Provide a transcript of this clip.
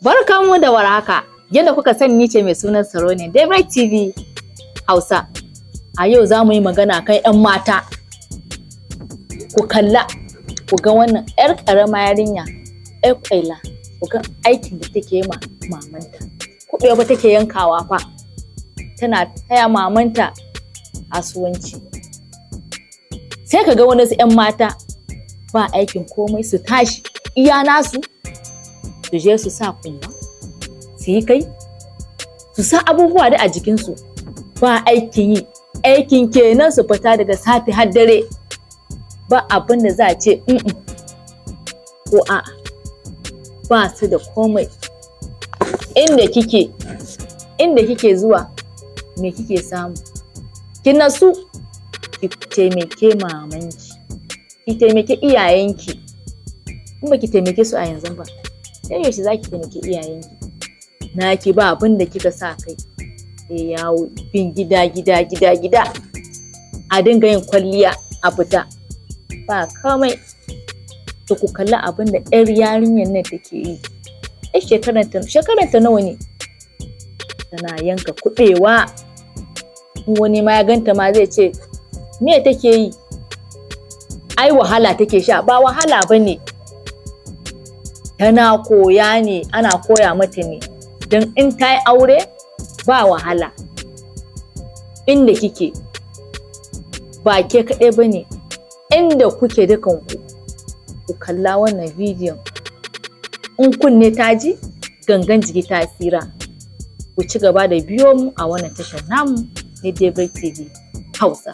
Barkanmu da warhaka. Yadda kuka sani, ni ce mai sunan Sarauniyar Daybreak TV Hausa. A yau za mu yi magana kan 'yan mata. Ku kalla, ku ga wannan 'yar ƙarama yarinya, 'yar ƙwaila, ku ga aikin da take yi ma mamanta. Kuɓewa fa take yankawa fa. Tana taya mamanta kasuwanci. Sai ka ga wani 'yan mata ba aikin komai, su tashi iya nasu su je su sa kumba, su yi kai, su sa abubuwa da a jikinsu, ba aikin yi. Aikin kenan, su fita daga safe har dare, ba abin da za a ce ko a'a, ba su da komai. Inda kike zuwa, me kike samu? Ki natsu, ki taimake mamanki, ki taimake iyayenki. In baki taimake su a yanzu ba, sai yaushe za ki taimaki iyayenki? Naki ba abin da kika sa kai sai yawo, bin gida gida gida gida, a dinga yin kwalliya a fita, ba komai. To, ku kalli abin da 'yar yarinyar nan take yi. 'Yar shekaranta nawa ne? Tana yanka kuɓewa. In wani ma ya ganta ma zai ce, "Me take yi? Ai wahala take sha." Ba wahala ba ne, tana koya ne, ana koya mata ne don in ta yi aure ba wahala. Inda kike, ba ke kaɗai ba ne, inda kuke dukanku, ku kalla wannan bidiyon. In kunne ta ji, gangan jiki ta tsira. Ku ci gaba da biyo mu a wannan tashar namu na Daybreak TV Hausa.